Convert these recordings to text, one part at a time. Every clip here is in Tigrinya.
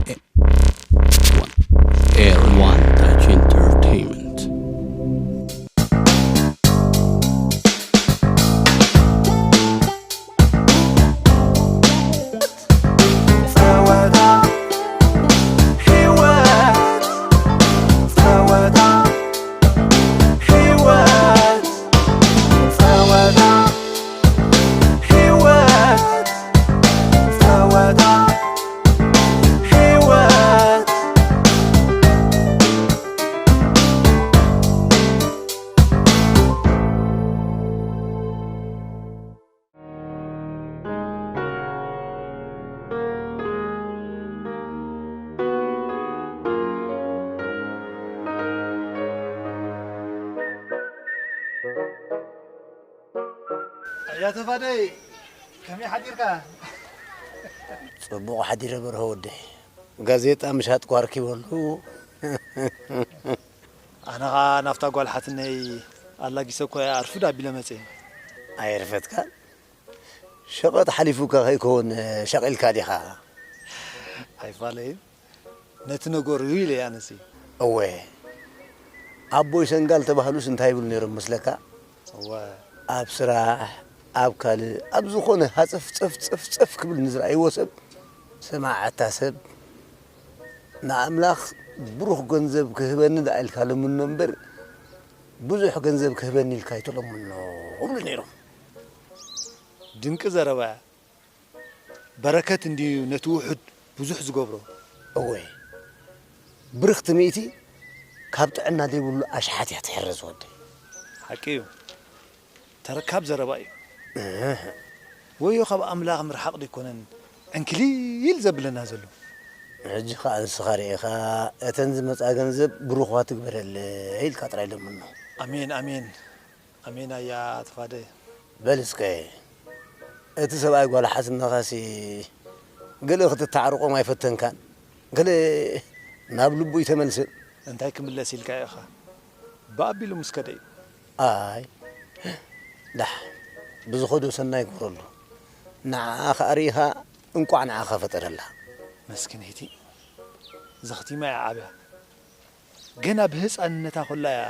One. Air One Touch Entertainment. ኣያ ተፋደይ፣ ከመይ ሓዲርካ? ጽቡቕ ሓዲረ በርሀ ወደይ። ጋዜጣ ምሻጥኩ ኣርኪበሉ። ኣነ ኸኣ ናብታ ጓል ሓትነይ ኣላጊሰ እኮ እየ ኣርፍድ ኣቢለ መጽየ። ኣየርፈድካን? ሸቐጥ ሓሊፉካ ከይከውን ሸቒልካ ዲኻ? ኣይፋለይን፣ ነቲ ነገሩ ኢለ እየ ኣነሲ። እወ፣ ኣቦይ ሰንጋል ተባህሉስ እንታይ ይብሉ ነይሮም መስለካ? እወ። ኣብ ስራሕ፣ ኣብ ካልእ፣ ኣብ ዝኾነ ሃጸፍ ጸፍ ጸፍ ጸፍ ክብል ንዝረኣይዎ ሰብ፣ ሰማዕታ ሰብ፣ ንኣምላኽ ብሩኽ ገንዘብ ክህበኒ ደኣ ኢልካ ለምኖ እምበር፣ ብዙሕ ገንዘብ ክህበኒ ኢልካ ኣይትለምኖ ይብሉ ነይሮም። ድንቂ ዘረባ እያ። በረከት እንድዩ ነቲ ውሑድ ብዙሕ ዝገብሮ። እወ፣ ብርኽቲ ሚእቲ ካብ ጥዕና ዘይብሉ ኣሽሓት እያ ትሕረዝ ወደይ። ሓቂ እዩ። ተረካብ ዘረባ እዩ። ወዮ ካብ ኣምላኽ ምርሓቕ ደይኮነን ዕንክሊል ዘብለና ዘሎ። ሕጂ ኸኣ ንስኻ ርኢኻ እተን ዝመጻ ገንዘብ ብሩኽዋ ትግበረለይ ኢልካ ጥራይ ለምኖ። ኣሜን ኣሜን ኣሜን ኣያ ተፋደ። በል እስከ እቲ ሰብኣይ ጓል ሓትነኻሲ ገለ ክትተዓርቖም ኣይፈተንካን? ገለ ናብ ልቡ ኣይተመልሰን? እንታይ ክምለስ ኢልካ ኢኻ? ብኣቢሉ ምስ ከደ እዩ። ኣይ ዳሕ ብዝኸዶ ሰናይ ግበረሉ። ንዓኣ ኸኣ ርኢኻ እንቋዕ ንዓኻ ፈጠረላ። መስክነይቲ ዘኽቲማ እያ ዓብያ። ገና ብህፃንነታ ኮላ እያ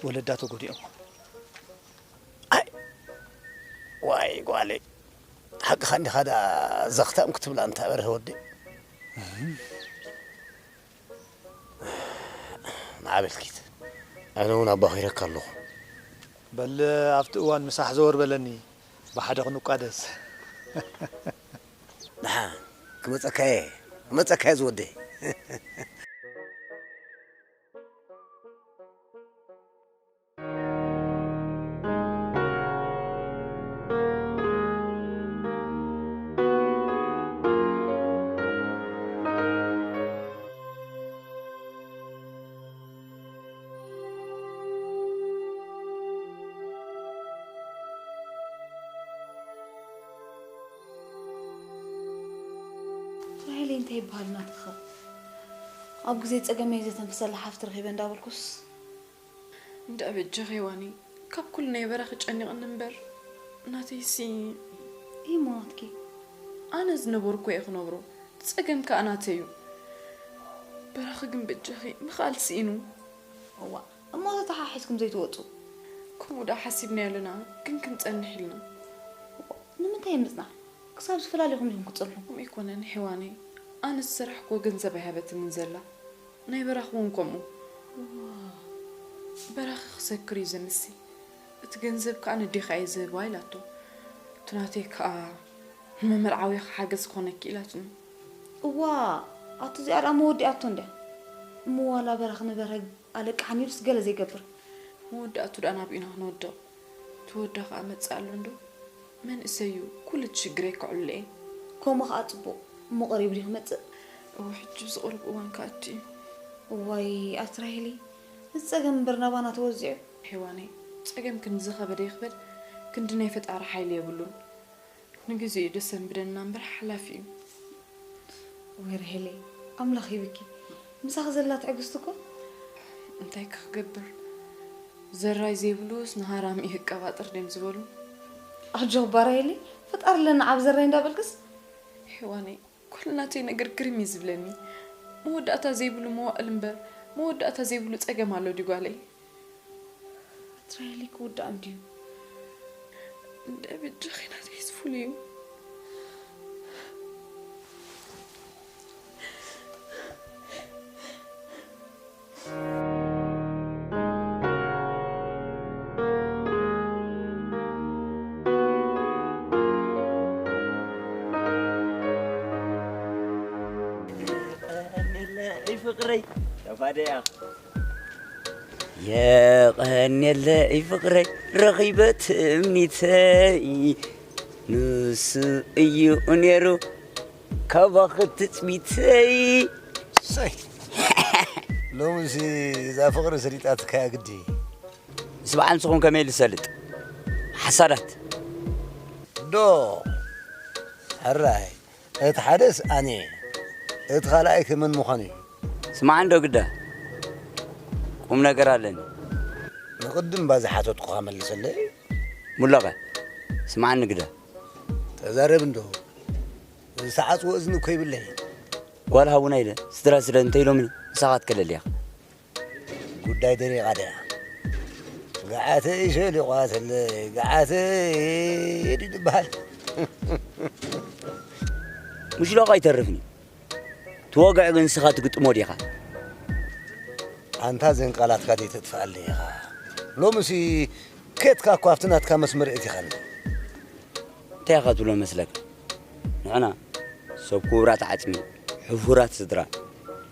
ወለዳ ተጎዲኦም። ኣይ ዋይ ጓለይ ሓቅኻ እንዲኻ ደኣ ዘኽታም ክትብላ እንታ በርሀ ወደይ። ንዓ በልኪት ኣነ እውን ኣባኺረካ ኣለኹ። በል ኣብቲ እዋን ምሳሕ ዘወር በለኒ ብሓደ ክንቋደስ። ንዓ ክመፀካ እየ ክመፀካ እየ ዝወደይ። ራሄለይ እንታይ ይበሃል ናትኻ? ኣብ ግዜ ጸገመይ ዘተንፍሰላ ሓፍቲ ረኺበ እንዳበልኩስ። እንድዒ በጃኺ ሄዋነይ፣ ካብ ኩሉ ናይ በራኺ ጨኒቕኒ እምበር ናተይሲ። እሞ ናትኪ? ኣነ ዝነበርኩ እየ ክነብሮ፣ ጸገም ከኣ ናተይ እዩ። በራኺ ግን በጃኺ ምኽኣል ስኢኑ። እዋእ፣ እሞ ተተሓሒዝኩም ዘይትወጹ? ከምኡ ደኣ ሓሲብናዮ ኣለና፣ ግን ክንጸንሕ ኢልና። ንምንታይ ምጽናሕ? ክሳብ ዝፈላሊኹም ዲኹም ክትጸንሑ? ከምኡ ኣይኮነን ሄዋነይ፣ ኣነስ ዝሰራሕክዎ ገንዘብ ኣይሃበትንን ዘላ። ናይ በራኺ እውን ከምኡ። በራኺ ክሰክር እዩ ዘምሲ። እቲ ገንዘብ ከኣ ነዴኻ እየ ዝህባ ኢላቶ። እቲ ናተይ ከኣ ንመመርዓዊኺ ሓገዝ ክኾነኪ ኢላትኒ። እዋእ፣ ኣቲ እዚኣ ደኣ መወዲኣቶ እንድያ። እሞ ዋላ በራኺ ንበርሀ ኣለቅሓኒ ኢሉስ ገለ ዘይገብር። መወዳእትኡ ደኣ ናብኡ ኢና ክንወድቕ። እቲ ወዳ ኸኣ መጽእ ኣሎ እንዶ። መንእሰይ እዩ፣ ኩሉ እቲ ሽግረይ ከዕልሎ እየ። ከምኡ ኸኣ ጽቡቕ። እሞ ቀሪቡ ድዩ ክመጽእ? እወ፣ ሕጂ ኣብዚ ቁሩብ እዋን ክኣቱ እዩ። እዋይ ኣቲ ራሄለይ፣ እዚ ጸገም እምበር ናባና ተወዚዑ። ሄዋነይ፣ ጸገም ክንዲ ዝኸበደ ይኽበድ፣ ክንዲ ናይ ፈጣሪ ሓይሊ የብሉን። ንግዚኡ ደሰንብደና እምበር ሓላፊ እዩ። ወይ ራሄለይ ኣምላኽ ሂብኪ ምሳኺ ዘላ ትዕግስቲ እኮ። እንታይ ከ ክገብር ዘራይ ዘይብሉስ ንሃራሚ ይቀባጥር ድዮም ዝበሉ። ኣጆኺ እባ ራሄለይ ፈጣሪ ኣለና ዓብ ዘራይ እንዳበልክስ። ሄዋነይ ኩሉ ናተይ ነገር ግርም እዩ ዝብለኒ። መወዳእታ ዘይብሉ መዋእል እምበር፣ መወዳእታ ዘይብሉ ጸገም ኣሎ ድዩ ጓለይ? ትራይሊ ክውዳእ እንድዩ። እንደ ብድኺ ናተይ ዝፉል እዩ። የቐንየለይ ፍቕረይ ተፋደያ። የቐንየለይ ፍቕረይ ረኺበ ትምኒተይ፣ ንሱ እዩ ነይሩ ካባኺ ትጽቢተይ። ሰይ፣ ሎምሲ እዛ ፍቕሪ ሰሊጣትካያ ግዲ። ምስ በዓል ንስኹም ከመይ ኢሉ ዝሰልጥ? ሓሳዳት። ዶ፣ ሕራይ፣ እቲ ሓደስ ኣነ፣ እቲ ካልኣይ ከ መን ምዃኑ እዩ? ስማዕ እንዶ ግዳ፣ ቁም ነገር ኣለኒ። ንቕድም እባ ዝሓተትኩኻ መልሰለይ። ሙላቐ፣ ስማዕኒ ግዳ። ተዛረብ እንዶ፣ ዝተዓጽወ እዝኒ እኮ ይብለይ። ጓል ሃቡና ኢለ፣ ስድራ ስለ እንተ ኢሎምኒ፣ ንስኻ ክትከለል ኢኻ። ጉዳይ ደሪቓ ድያ? ገዓተ ይሸሊቋትለይ፣ ገዓተ ድዩ ዝበሃል? ምሽሎቕ ኣይተርፍን እዩ። እቲ ወግዒ ግን ንስኻ ትግጥሞ ዲኻ? ኣንታ እዘን ቃላትካ ደይተጥፍኣለይ ኢኻ። ሎምሲ ኬትካ እኳ ኣብቲ ናትካ መስመር እቲኻኒ። እንታይ ኢኻ ትብሎ መስለካ? ንሕና ሰብ ክቡራት ዓጽሚ፣ ሕፉራት ስድራ፣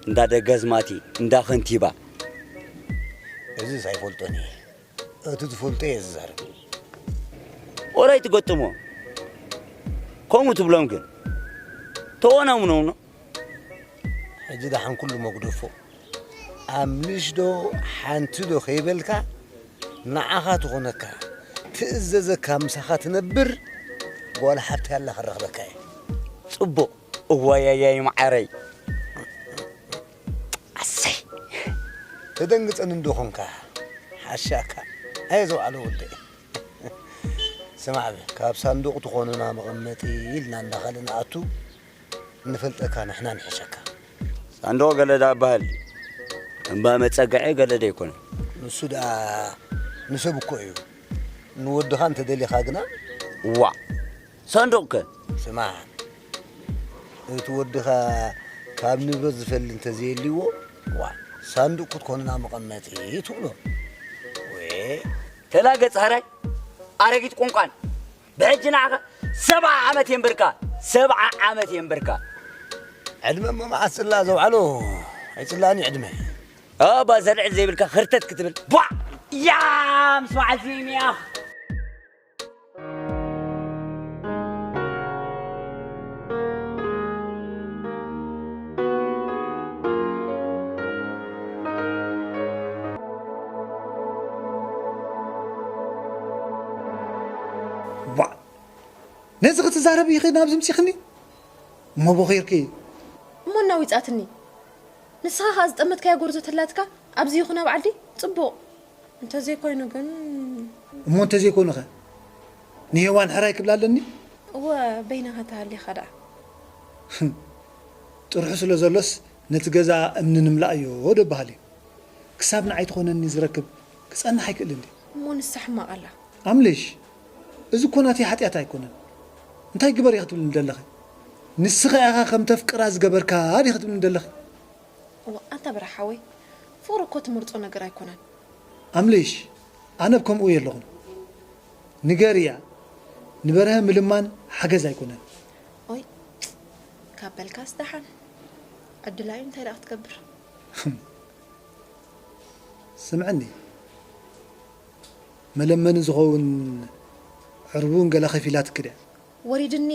እንዳ ደጋዝማቲ፣ እንዳ ከንቲባ። እዝስ ኣይፈልጦን እየ። እቲ ዝፈልጦ እየ ዝዛረብ። ወረ ኣይትገጥሞ። ከምኡ ትብሎም ግን ተወናውነውኖ። ሕጂ ደሓን ኩሉ መጉደፎ። ኣምልሽ ዶ ሓንቲ ዶ ከይበልካ ንዓኻ ትኾነካ ትእዘዘካ ምሳኻ ትነብር ጓል ሓብቲ ኣላ ክረኽበካ እየ። ጽቡቕ። እዋያያይ መዓረይ። ኣሰይ። ተደንግጸኒ እንዶ ኾንካ ሓሻካ። ኣየ ዘውዓሎ ወደይ። ስማዕ በል፣ ካብ ሳንዱቕ ትኾኑና መቐመጢ ኢልና እንዳኸለ ንኣቱ ንፈልጠካ ንሕና ንሕሸካ። ሳንዱቕ ገለ ደኣ በሃል እምባ መጸግዒ ገለ ደይኮነ። ንሱ ደኣ ንሰብ እኮ እዩ። ንወድኻ እንተደሊኻ ግና። እዋእ ሳንዱቕ ከ? ስማዕ፣ እቲ ወድኻ ካብ ንብረት ዝፈሊ እንተዘየልዎ፣ ዋ፣ ሳንዱቕ ክትኮንና መቐመጢ ትብሎ። ወ። ተላገጽ ሃራይ ኣረጊት ቁንቋን። ብሕጂ ንዓኻ ሰብዓ ዓመት የንብርካ፣ ሰብዓ ዓመት የንብርካ። ዕድመ እሞ መዓስ ጽላእ ዘውዓሎ? ኣይጽላእን እዩ ዕድመ። ኣባ ዘልዕል ዘይብልካ ኽርተት ክትብል። ቧዕ! ያ ምስ በዓል ዚም እያ። ቧዕ! ነዚ ክትዛረቢ ኢኺ ናብዚ ምጺኽኒ? እሞ ቦኺርኪ? እሞ እናዊጻትኒ። ንስኻ ኸኣ ዝጠመትካያ ጎርዞ ተላትካ ኣብዚ ይኹን ኣብ ዓዲ ጽቡቕ። እንተዘይኮይኑ ግን። እሞ እንተዘይኮይኑ ኸ? ንሄዋን ሕራይ ክብላ ኣለኒ? እወ በይንኻ ተሃሊኻ ደኣ። ጥርሑ ስለ ዘሎስ ነቲ ገዛ እምኒ ንምልኣዮ ዶ ይበሃል እዩ። ክሳብ ንዓይ ትኾነኒ ዝረክብ ክጸንሕ ኣይክእልን ድዩ? እሞ ንሳ ሕማቕ ኣላ። ኣምልሽ፣ እዚ እኮ ናተይ ሓጢኣት ኣይኮነን። እንታይ ግበር ኢኺ ትብልኒ ዘለኺ? ንስኺ ኢኻ ከም ተፍቅራ ዝገበርካ ዲኺ ትብልኒ ዘለኺ? እዋ ኣንታ በራሕ ሓወይ፣ ፍቕሪ እኮ ትመርጾ ነገር ኣይኮነን። ኣምልሽ፣ ኣነ ብ ከምኡ የለኹን። ንገርያ፣ ንበርሀ ምልማን ሓገዝ ኣይኮነን። ኦይ፣ ካብ በልካስ ደሓን። ዕድላ እዩ እንታይ ደኣ ክትገብር? ስምዕኒ፣ መለመኒ ዝኸውን ዕርቡን ገለ ከፊላትኪ ድያ? ወሪድኒ።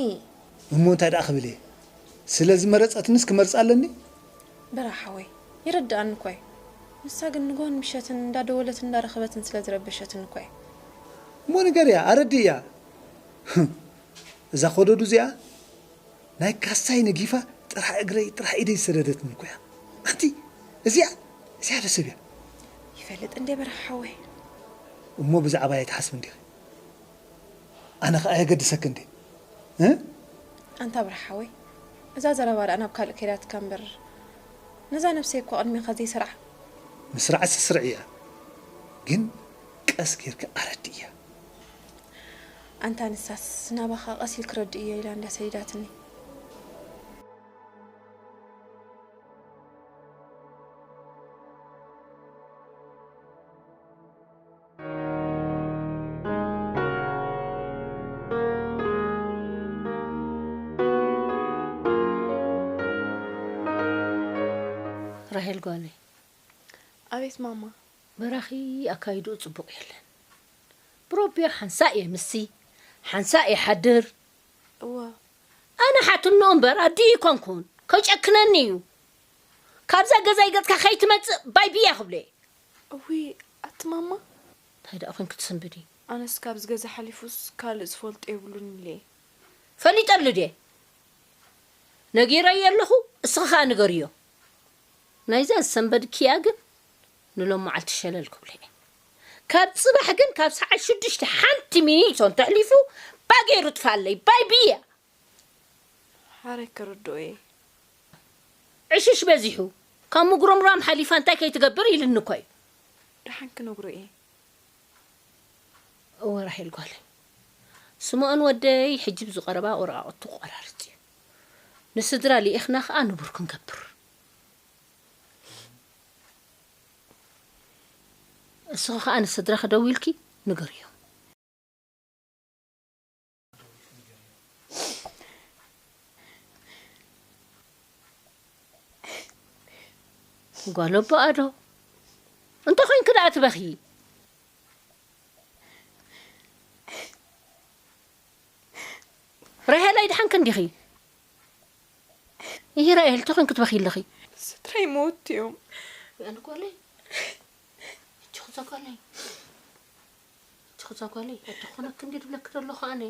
እሞ እንታይ ደኣ ክብል እየ? ስለ ዝመረጸትንስ ክመርጻ ኣለኒ? በራሕ ሓወይ፣ ይርድኣኒ እኮ እዩ። ንሳ ግን ንግሆን ምሸትን እንዳደወለትን እንዳረኸበትን ስለ ዝረበሸትኒ እኮ እዩ። እሞ ንገርያ፣ ኣረድእያ። እዛ ኾደዱ እዚኣ ናይ ካሳይ ነጊፋ ጥራሕ እግረይ ጥራሕ ኢደይ ዝሰደደትኒ እኮ እያ። ኣንቲ እዚኣ እዚኣ ዶ ሰብ እያ? ይፈልጥ እንዴ በራሕ ሓወይ? እሞ ብዛዕባይ ኣይትሓስብን ዲኺ? ኣነ ኸኣ የገድሰኪ እንዴ? እ? ኣንታ በራሕ ሓወይ፣ እዛ ዘረባ ደኣ ናብ ካልእ ከይዳትካ እምበር፣ ነዛ ነብሰይ እኮ ቅድሜኻ ዘይሰርዓ። ምስራዕሲ ስርዕያ፣ ግን ቀስ ጌርካ ኣረድእያ። ኣንታ ንሳስ ናባኻ ቀስ ኢልኪ ረድእዮ ኢላ እንዳ ሰዲዳትኒ። ራሄል ጓለይ። ኣቤት ማማ። በራኺ ኣካይድኡ ጽቡቕ የለን። ብሮቢዮ ሓንሳእ የምሲ፣ ሓንሳእ ይሓድር። እወ። ኣነ ሓትኖ እምበር ኣዲኡ ኣይኮንኩን። ከጨክነኒ እዩ። ካብዛ ገዛይ ገጽካ ከይትመጽእ ባይ ብያ ክብሎ እየ። እውይ፣ ኣቲ ማማ። እንታይ ደኣ ኮንኪ ትስንብዲ? ኣነስ ካብዚ ገዛ ሓሊፉስ ካልእ ዝፈልጦ የብሉን ኢለ እየ። ፈሊጠሉ ድየ? ነጊረዮ ኣለኹ፣ እስኺ ኸኣ ንገርዮ። ናይዛ ዝሰንበድክያ ግን ንሎም መዓልቲ ሸለል ክብሎ እየ። ካብ ጽባሕ ግን ካብ ሰዓት ሽዱሽተ ሓንቲ ሚኒት እንተሕሊፉ ባገይሩ ጥፋለይ፣ ባይ ብያ። ሓራይ ክርድኦ እየ። ዕሽሽ በዚሑ፣ ካብ ምጉርምራም ሓሊፋ እንታይ ከይትገብር ኢልኒ እኮ እዩ። ደሓን ክነግሮ እየ። እወ ራሄል ጓለይ፣ ስምኦን ወደይ ሕጂ ብዝቐረባ ወረቓቕቱ ክቖራርጽ እዩ። ንስድራ ልኢኽና ኸኣ ንቡር ክንገብር። እስኺ ኸኣ ንስድራኺ ደዊልኪ ንገርዮም። ጓል ኣቦኣ ዶ? እንተ ኾይንኪ ደኣ ትበኽዪ? ራሄለይ፣ ደሓን ክንዲኺ? ይሂ ራሄል፣ እንታይ ኮንኪ ትበኽዪ ኣለኺ? ስድራይ መወት እዮም። ኣነ ጓለይ፣ እቺ ኹዛ ጓለይ፣ እቺ ኹዛ ጓለይ፣ ኣደ ኾነኪ እንዲ ድብለኪ ዘለኹ ኣነ።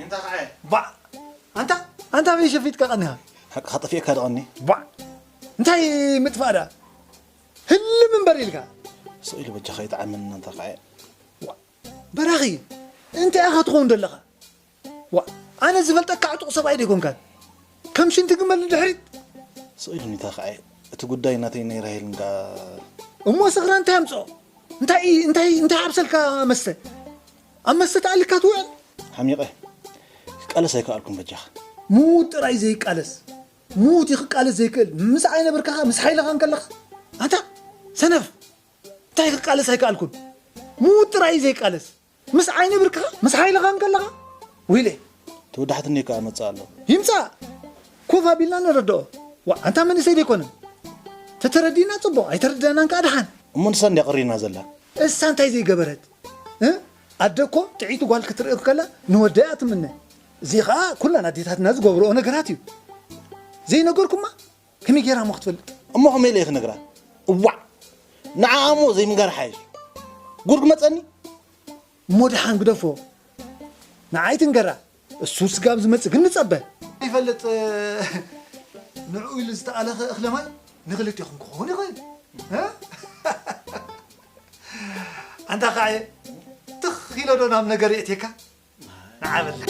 እንታይ ኸዓ? ባዕ! ኣንታ፣ ኣንታ ኣበይ ሸፊትካ ቀኒኻ? ሓቅኻ ጠፊእካ ዶ ቀኒ? ባዕ! እንታይ ምጥፋእ ደኣ? ህልም እምበር ኢልካ። ስቕ ኢሉ በጃኻ ይጥዓመኒ ኣንታ ኸዓ። ዋ፣ በራኺ፣ እንታይ ኢኻ ትኸውን ዘለኻ? ዋ፣ ኣነ ዝፈልጠካ ዕጡቕ ሰብኣይ ዶ ኣይኮንካን? ከም ሽንቲ ግመል ንድሕሪት። ስቕ ኢሉኒ ተኸዐ። እቲ ጉዳይ ናተይ ናይ ራሄል እንዳ እሞ ስኽራ እንታይ ኣምጽኦ? እንታይ፣ እንታይ፣ እንታይ ሓብሰልካ መስተ? ኣብ መስተ ተኣሊካ ትውዕል? ሓሚቐ። ክቃለስ ኣይከኣልኩን በጃኻ። ምዉት ጥራይ ዘይቃለስ። ምዉት እዩ ክቃለስ ዘይክእል። ምስ ኣይነብርካኻ፣ ምስ ሓይልኻ እንከለኻ። ኣንታ ሰነፍ! እንታይ ክቃለስ ኣይከኣልኩን? ምዉት ጥራይ እዩ ዘይቃለስ። ምስ ዓይኒ ብርክኻ፣ ምስ ሓይልኻ እንከለኻ፣ ዊለ። ተወዳሕትኒ ከኣ መጽእ ኣሎ። ይምጻእ። ኮፍ ኣቢልና ንረድኦ። ዋ፣ ኣንታ መንእሰይ ደይኮነን። ተተረዲእና ጽቡቕ፣ ኣይተረዳእናን ከኣ ደሓን። እሞ ንሳ እንድያ ቅሪና ዘላ። እሳ እንታይ ዘይገበረት? እ? ኣደ እኮ ጥዕይቲ ጓል ክትርኢ ከላ ንወዳ እያ ትምነ። እዚ ኸኣ ኩለን ኣዴታትና ዝገብርኦ ነገራት እዩ። ዘይነገርኩማ? ከመይ ጌራ እሞ ክትፈልጥ? እሞ ከመይ ኢለ እየ ክነግራ? እዋዕ! ንዓኣ እሞ ዘይምንጋር ሓይሽ። ጉድ ክመጸኒ? እሞ ደሓን ግደፎ። ንዓይ ትንገራ። እሱ ስጋብ ዝመጽእ ግን ንጸበ። ይፈልጥ፣ ንዕኡ ኢሉ ዝተኣለኸ እኽለ ማይ ንኽልቴኹም ክኸውን ይኽእል። እ? ኣንታ ኸዓ ትኽ ኢሎ ዶ ናብ ነገር የእትየካ? ንዓ በላ።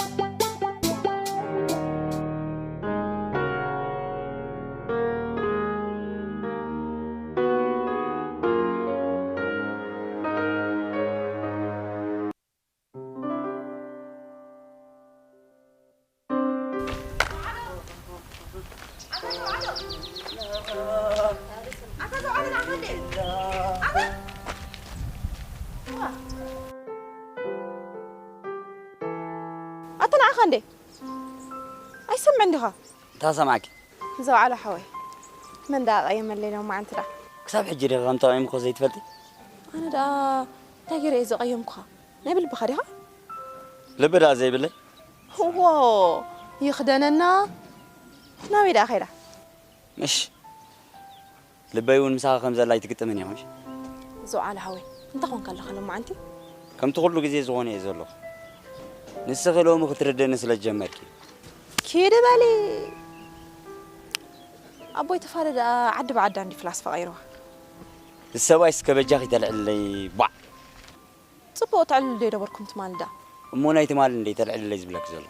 ኣታ ንዓኻ እንዴ? ኣይሰምዕን ዲኻ? እንታይ ሰማዕኪ? ዘውዓሎ ሓወይ፣ መን ደኣ ቀየመለይ ሎማዓንቲ ደኣ? ክሳብ ሕጂ ዲኺ ከም ተቐይምኩ ዘይትፈልጢ? ኣነ ደኣ እንታይ ገይረ እየ ዘቐየምኩኻ? ናይ ብልብኻ ዲኻ? ልቢ ደኣ ዘይብለይ? እዎ፣ ይኽደነና። ናበይ ደኣ ከይዳ? ምሽ፣ ልበይ እውን ምሳኻ ከም ዘላ ኣይትግጥምን እያ፣ ምሽ? ዘውዓሎ ሓወይ፣ እንታይ ኾንካ ኣለኻ ሎማዓንቲ? ከምቲ ኩሉ ግዜ ዝኾነ እየ ዘለኹ። ንስኺ ሎሚ ክትርድእኒ ስለ ዝጀመርኪ። ኪዲ በሊ። ኣቦይ ተፋለ ደኣ ዓዲ ብዓዳ እንዲ ፍላስፋ ቀይርዋ። እዚ ሰብኣይ እስከ በጃኺ ተልዕለይ፣ ቧዕ። ጽቡቕ ተዕልሉ ዶ የደበርኩም ትማሊ ደኣ? እሞ ናይ ትማሊ እንደ ተልዕለይ ዝብለኪ ዘሎ?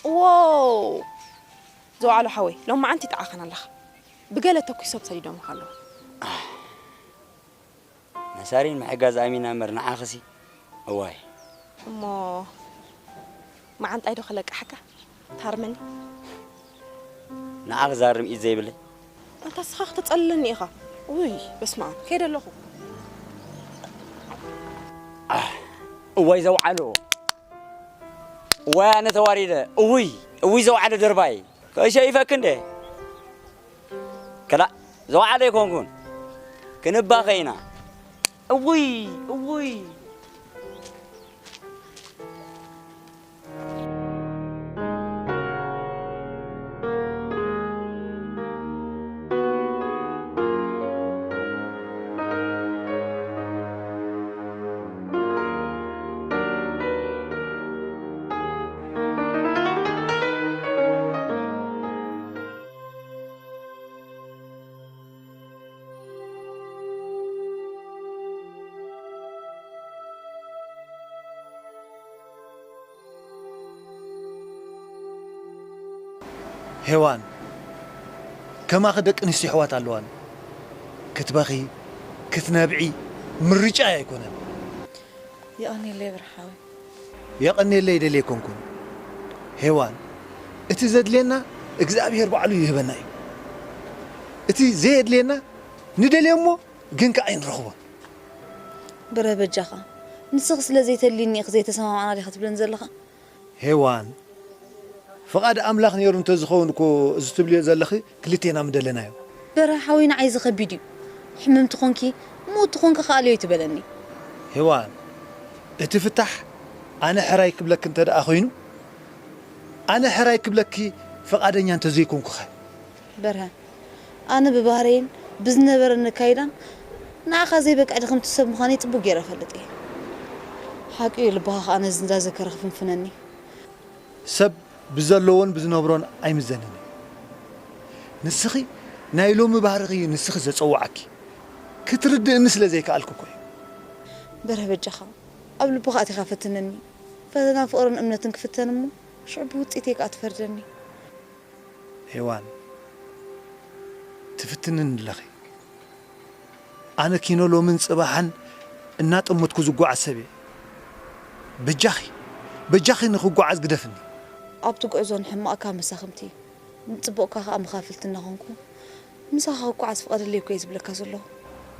ዎው! ዝወዓሎ ሓወይ፣ ሎማዓንቲ ይጠዓኸና ኣለኻ። ብገለ ተኩሶም ሰዲዶምኻ ኣለዉ። መሳሪን ምሕጋዝ ኣሚና እምበር ንዓኽሲ እዋይ። እሞ መዓንጣይ ዶ ከለቅሓካ? ታርመኒ? ንዓኽ ዛርም ኢድ ዘይብለይ? ኣንታ ስኻ ክተጸልለኒ ኢኻ። ውይ በስመ ኣብ ከይደ ኣለኹ። እዋይ ዘውዓሎ፣ እዋይ ኣነ ተዋሪደ። እውይ እውይ ዘውዓሎ ደርባይ። ከሸይፈክ እንደ ከላ ዘውዓለ ኣይኮንኩን። ክንባኸ ኢና። እውይ እውይ። ሄዋን፣ ከማኺ ደቂ ኣንስትዮ ኣሕዋት ኣለዋኒ። ክትበኺ፣ ክትነብዒ ምርጫይ ኣይኮነን። የቐንየለይ ብርሓዊ። የቐንየለይ ይደሊ ኣይኮንኩን። ሄዋን፣ እቲ ዘድልየና እግዚኣብሄር ባዕሉ ይህበና እዩ። እቲ ዘየድልየና ንደልዮ እሞ ግን ከኣ ኣይንረኽቦን። ብረ በጃኻ ንስኺ ስለ ዘይተልይኒ ኢኺ ዘይተሰማማዕና ዲኻ ትብለኒ ዘለኻ? ሄዋን ፍቓድ ኣምላኽ ነይሩ እንተዝኸውን እኮ እዚ ትብልዮ ዘለኺ ክልቴና ምደለናዮ። በረ ሓወይ ንዓይ እዚ ከቢድ እዩ። ሕምምቲ ኾንኪ ምውቲ ኾንኪ ከኣልዮ እዩ ትበለኒ። ሄዋን እቲ ፍታሕ ኣነ ሕራይ ክብለኪ እንተ ደኣ ኾይኑ ኣነ ሕራይ ክብለኪ ፍቓደኛ እንተዘይኮንኩኸ? በርሀ፣ ኣነ ብባህረይን ብዝነበረኒ ኣካይዳን ንዓኻ ዘይበቅዕ ድኽምቲ ሰብ ምዃነይ ጽቡቕ ገይረ እፈልጥ እየ። ሓቂ እዩ፣ ልብኻ ኸኣ ነዚ እንዳዘከረ ክፍንፍነኒ። ሰብ ብዘለዎን ብዝነብሮን ኣይምዘንን እዩ። ንስኺ ናይ ሎሚ ባህርኺ እዩ ንስኺ ዘጸውዓኪ። ክትርድእኒ ስለ ዘይከኣልኪ እኮ እዩ። በርሀ በጃኻ ኣብ ልብኻ ኣቲኻ ፈትነኒ። ፈተና ፍቕርን እምነትን ክፍተን እሞ ሽዑ ብውጽኢተይ ከኣ ትፈርደኒ። ሄዋን ትፍትንኒ ኣለኺ። ኣነ ኪኖ ሎምን ጽባሕን እናጠመትኩ ዝጓዓዝ ሰብ እየ። በጃኺ በጃኺ ንኽጓዓዝ ግደፍኒ። ኣብቲ ጉዕዞ ንሕማቕካ መሳኽምቲ ንጽቡቕካ ከኣ መኻፍልቲ እናኾንኩ ምሳኻ ክጓዓዝ ፍቐደለይ እኮ እየ ዝብለካ ዘለኹ።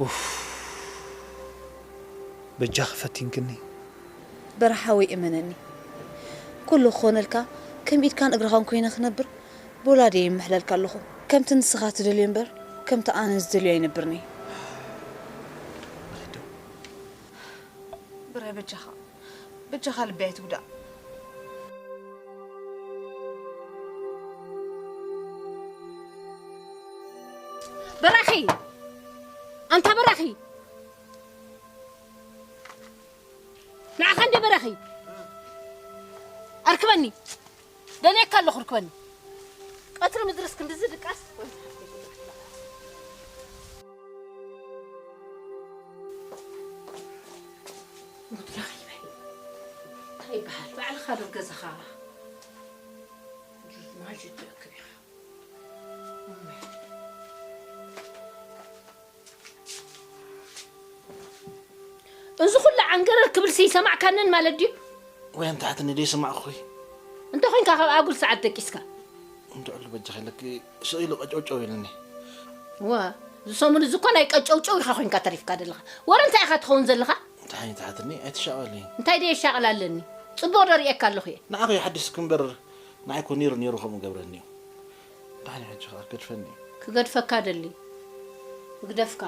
ኡፍ በጃኺ ፈቲንክኒ። በርሓ ወይ እመነኒ ኩሉ ክኾነልካ ከም ኢድካን እግርኻን ኮይነ ክነብር ብወላዲየይ ይምሕለልካ ኣለኹ። ከምቲ ንስኻ ትደልዮ እምበር ከምቲ ኣነ ዝደልዮ ኣይነብርን'የ። ብረ በጃኻ በጃኻ ልበይ ኣይትጉዳእ። በራኺ ኣንታ በራኺ ንዓኻ እንደ በራኺ ኣርክበኒ ደልየካ ኣለኹ ርክበኒ። ቀትሪ ምድርስ ክንድዚ ድቃስ ጉድ ረኺበ እንታይ ይበሃል ባዕልኻ ዶ ገዛኻ ጁዝ ማጁ ትረክብ ኢኻ። እዚ ኩሉ ዓንገረር ክብልሲ ይሰማዕካንን ማለት ድዩ? ወይ ኣንታ ሓትኒ ደይሰማዕኹኺ። እንተ ኾይንካ ካብ ኣጉል ሰዓት ደቂስካ። እንድዕሉ በጃኺ ኢለኪ ስቕ ኢሉ ቀጨውጨው ኢሉኒ። እወ እዚ ሰሙን እዚ እኮ ናይ ቀጨውጨው ኢኻ ኾይንካ ተሪፍካ ዘለኻ። ወረ እንታይ ኢኻ ትኸውን ዘለኻ? እንታይ ኣይትሓትኒ ኣይትሻቐሊ። እንታይ ደይ የሻቕል ኣለኒ? ጽቡቕ ዶ ርእየካ ኣለኹ እየ? ንዓኺ የሓድስኪ እምበር ንዓይ እኮ ነይሩ ነይሩ ከምኡ ገብረኒ እዩ። ደሓን ሕጂ ከኣ ክገድፈኒ እዩ። ክገድፈካ ደሊ ይግደፍካ።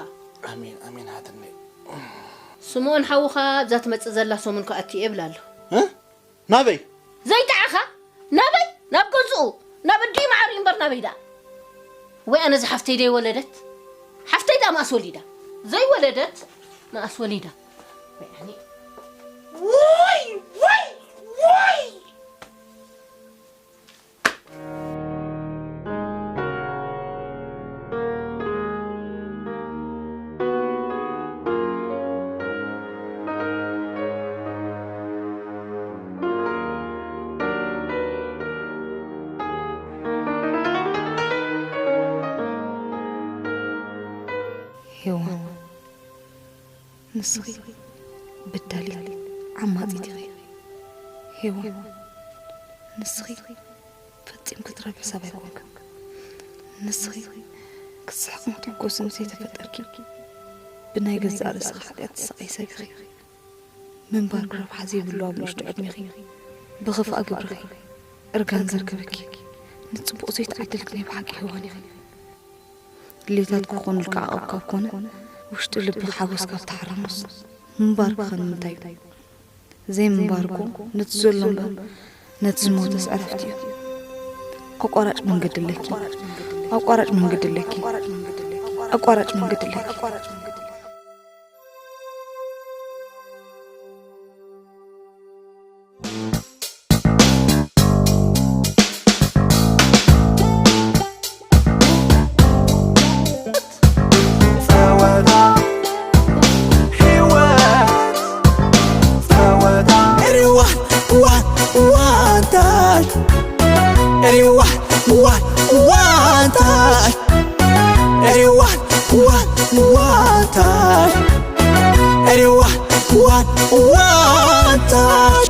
ኣሜን ኣሜን ሓትነይ። ስምኦን ሓውኻ ኣብዛ ትመጽእ ዘላ ሰሙን ክኣቱ እየ ይብል ኣሎ። እ? ናበይ? ዘይጠዓኻ? ናበይ? ናብ ገዝኡ ናብ እድዩ ማዕሪኡ እምበር ናበይ ደኣ? ወይ ኣነ እዛ ሓፍተይ ደይወለደት? ሓፍተይ ደኣ መኣስ ወሊዳ? ዘይወለደት መኣስ ወሊዳ? ወይ ኣነ ውይ ውይ ውይ ሄዋን፣ ንስኺ በዳሊት ዓማጺት ኢኺ። ሄዋን፣ ንስኺ ፈጺምኪ ትረብሒ ሰብ ኣይኮንክን። ንስኺ ክትስሕቕን ክትሕጎስን ምስ ዘይተፈጠርኪ፣ ብናይ ገዛእ ርእስኺ ሓጢኣት ትስቓይ ሰብ ኢኺ። ምንባርኪ ረብሓ ዘይብሉ ኣብ ንእሽቶ ዕድሜኺ፣ ብኽፋእ ግብርኺ እርጋን ዘርከበኪ፣ ንጽቡቕ ዘይተዓደልኪ ናይ ብሓቂ ሄዋን ኢኺ። ድሌታት ክኾኑልካ ዓቐብ ካብ ኮነ፣ ውሽጢ ልብኺ ሓጎስ ካብ ተሓረሞስ፣ ምንባርኪ ኸ ንምንታይ እዩ? ዘይምንባር እኮ ነቲ ዘሎ እምበር ነቲ ዝሞተስ ዕረፍቲ እዩ። ኣቋራጭ መንገዲ ኣለኪ፣ ኣቋራጭ መንገዲ ኣለኪ፣ ኣቋራጭ መንገዲ ኣለኪ። ጸወታ ህይወት ጸወታ ሪዋን ዋን ዋንታይ ሪዋን ዋን ዋንታይ ሪዋን ዋን ዋንታይ ሪዋን ዋን ዋንታይ